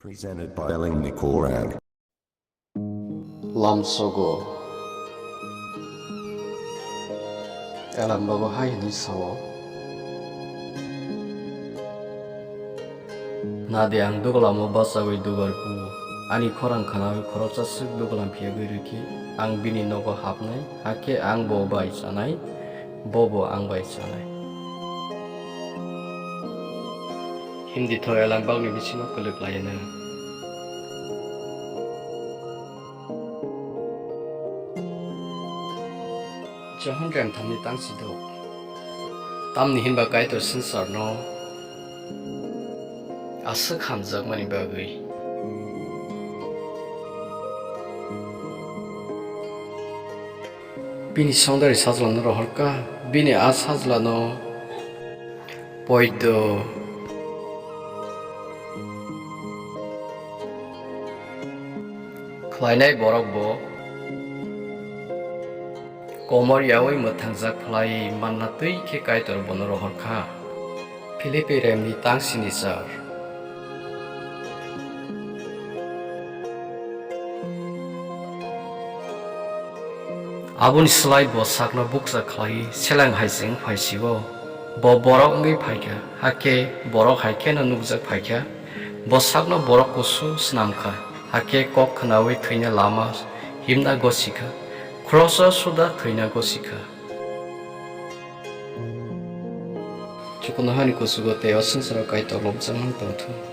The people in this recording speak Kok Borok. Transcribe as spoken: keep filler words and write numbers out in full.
Presented by Eleng Nikorang. Lamsogo. Elam babu hai hwnwi sao. Nadi ang duglamo bachagwi dugar bu. Ani khorang khnawi khoroksa swk duglam phiyagwi rwkhe ang bini nogo hapnai, hakhe ang bo bai chanai, bo bo ang bai chanai. Hindi tho elam bagni bisingo kwlwk laino. Johon Remthamni tang sidok. Tamni hinba Kaitor swngcharno aswk hamjakmani bagwi. Bini songdari sajlano rohorkha, bini a sajlano poito khlainai borok bo komor yaui mwthangjak phlai manna twi khe Kaitor bono rohorkha. Philipi remni tang sini char. Aboni slai bo sakno bukcha khlai seleng hai se wng phai sio. Bo borok wngwi phaikha, hakhe borok hai kheno nukjak phaikha. Bo sakno borok kusu snamkha, hakhe kok khnaui thwina lama himna gosikha, khroso suda thwina gosikha. Chuknohani kuchugo tei o swngcharo Kaitor lobjaknai tongthung.